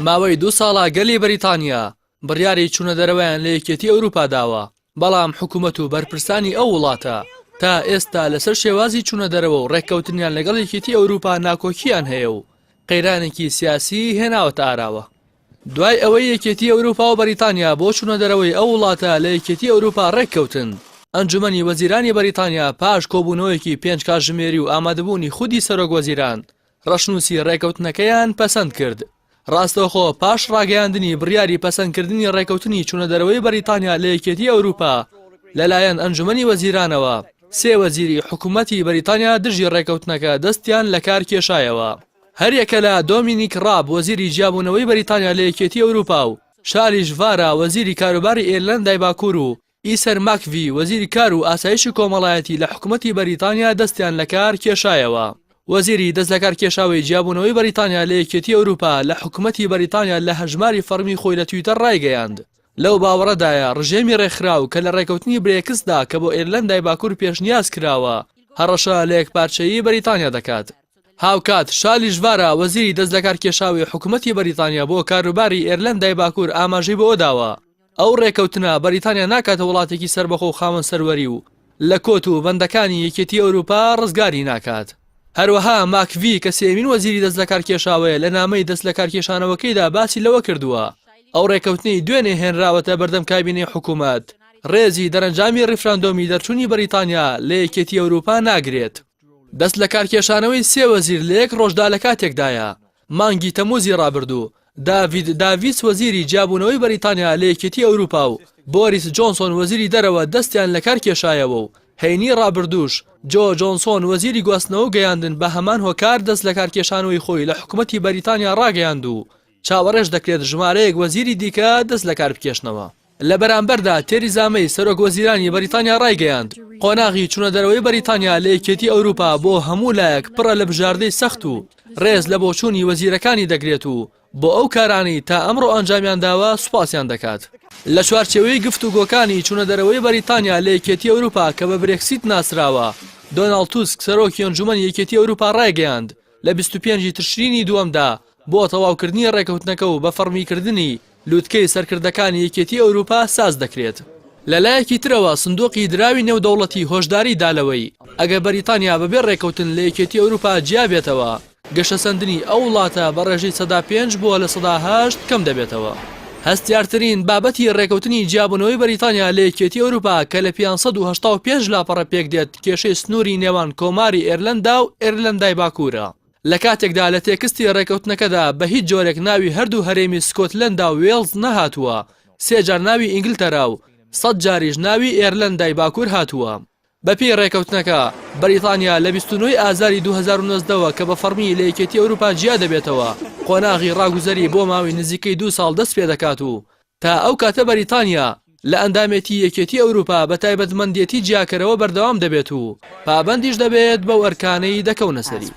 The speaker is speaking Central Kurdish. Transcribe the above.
ماوەی دوو ساڵە گەلی بەریتانیا بڕیاری چوونە دەرەوەیان لە یەکێتی ئەوروپا داوە، بەڵام حکومەت و بەرپرسانی ئەو وڵاتە تا ئێستا لەسەر شێوازی چوونە دەرەوە و ڕێککەوتنیان لەگەڵ یەکێتی ئەوروپا ناکۆکییان هەیە و قەیرانێکی سیاسی هێناوەتە ئاراوە. دوای ئەوەی یەکێتی ئەوروپا و بەریتانیا بۆ چوونە دەرەوەی ئەو وڵاتە لە یەکێتی ئەوروپا ڕێککەوتن، ئەنجومەنی وەزیرانی بەریتانیا پاش کۆبوونەوەیەکی پێنج کاتژمێری و ئامادەبوونی خودی سەرۆک وەزیران ڕەشنووسی ڕێککەوتنەکەیان پەسەند کرد. ڕاستەوخۆ پاش ڕاگەیاندنی بڕیاری پەسەندکردنی ڕێککەوتنی چوونە دەرەوەی بەریتانیا لە یەکێتی ئەوروپا لەلایەن ئەنجومەنی وەزیرانەوە، سێ وەزیری حکومەتی بەریتانیا دژی ڕێککەوتنەکە دەستیان لەکار کێشایەوە. هەریەکە لە دۆمینیک ڕاب وەزیری جیابوونەوەی بەریتانیا لە یەکێتی ئەوروپا و شالیش ڤارا وەزیری کاروباری ئێرلەندای باکوور و ئیسەر ماکڤی وەزیری کار و ئاسایشی کۆمەڵایەتی لە حکومەتی بەریتانیا دەستیان لەکار کێشایەوە. وەزیری دەست لەکارکێشاوەی جیابوونەوەی بەریتانیا لە یەکێتی ئەوروپا لە حکومەتی بەریتانیا لە هەژماری فەڕمی خۆی لە تویتەر ڕایگەیاند، لەو باوەڕەدایە ڕژێمی ڕێکخراو کە لە ڕێکەوتنی برێکستدا کە بۆ ئێرلەندای باکوور پێشنیاز کراوە هەڕەشە لە یەکپارچەیی بەریتانیا دەکات. هاوکات شالیش ڤارا وەزیری دەست لەکارکێشاوەی حکومەتی بەریتانیا بۆ کاروباری ئێرلەندای باکوور ئاماژەی بەوەداوە، ئەو ڕێکەوتنە بەریتانیا ناکاتە وڵاتێکی سەربەخۆ و خاوەن سەروەری و لە کۆت و بەندەکانی یەکێتی ئەوروپا ڕزگاری ناکات. هەروەها ماکڤی کە سێیەمین وەزیری دەستلەکارکێشاوەیە لە نامەی دەستلەکارکێشانەوەکەیدا باسی لەوە کردووە ئەو ڕێکەوتنەی دوێنێ هێنراوەتە بەردەم کابینەی حکومەت ڕێزی دەرەنجامی ڕیفراندۆمی دەرچوونی بەریتانیا لە یەکێتی ئەوروپا ناگرێت. دەستلەکارکێشانەوەی سێ وەزیر لە یەک ڕۆژدا لە کاتێکدایە مانگی تەمووزی ڕابردوو، داڤید داڤیس وەزیری جیابوونەوەی بەریتانیا لە یەکێتی ئەوروپا و بۆریس جۆنسۆن وەزیری دەرەوە دەستیان لەکار کێشایەوە و هەینی ڕابردووش جۆ جۆنسۆن وەزیری گواستنەوە و گەیاندن بە هەمان هۆکار دەست لەکارکێشانەوەی خۆی لە حکومەتی بەریتانیا ڕاگەیاند و چاوەڕێش دەکرێت ژمارەیەک وەزیری دیکە دەست لەکار بکێشنەوە. لە بەرامبەردا تێریزا مەی سەرۆک وەزیرانی بەریتانیا ڕایگەیاند، قۆناغی چوونە دەرەوەی بەریتانیا لە یەکێتی ئەوروپا بۆ هەموو لایەک پڕە لە بژاردەی سەخت و ڕێز لە بۆچوونی وەزیرەکانی دەگرێت و بۆ ئەو کارانەی تا ئەمڕۆ ئەنجامیان داوە سوپاسیان دەکات. لە چوارچێوەی گفتوگۆکانی چوونە دەرەوەی بەریتانیا لە یەکێتی ئەوروپا کە بە برێکسیت ناسراوە، دۆناڵد توسک سەرۆکی ئەنجومەنی یەکێتی ئەوروپا ڕایگەیاند، لە 25 ی تشرینی دووەمدا بۆ تەواوکردنی ڕێکەوتنەکە و بە فەڕمیکردنی، لوتکەی سەرکردەکانی یەکێتی ئەوروپا ساز دەکرێت. لەلایەکی ترەوە سندوقی دراوی نێودەوڵەتی هۆشداری دا لەوەی ئەگەر بەریتانیا بەبێ ڕێکەوتن لە یەکێتی ئەوروپا جیابێتەوە، گەشەسەندنی ئەو وڵاتە بە ڕێژەی 5% بۆ 8% کەم دەبێتەوە. هەستیارترین بابەتی ڕێکەوتنی جیابوونەوەی بەریتانیا لە یەکێتی ئەوروپا کە لە 585 لاپەڕە پێکدێت کێشەی سنووری نێوان کۆماری ئێرلەندا و ئێرلەندای باکوورە. لە کاتێکدا لە تێکستی ڕێکەوتنەکەدا بە هیچ جۆرێک ناوی هەردوو هەرێمی سکۆتلەندا و وێڵز نەهاتووە، سێ جار ناوی ئینگلتەرا و سەد جاریش ناوی ئێرلەندای باکوور هاتووە. بەپێی ڕێکەوتنەکە، بەریتانیا لە 29 ی ئازاری 2019 وە کە بە فەڕمی لە یەکێتی ئەوروپا جیا دەبێتەوە، قۆناغی ڕاگوزەری بۆ ماوەی نزیکەی دوو ساڵ دەست پێدەکات و تا ئەو کاتە بەریتانیا لە ئەندامێتی یەکێتی ئەوروپا بە تایبەتمەندێتی جیاکەرەوە بەردەوام دەبێت و پابەندیش دەبێت بەو ئەرکانەی دەکەونە سەری.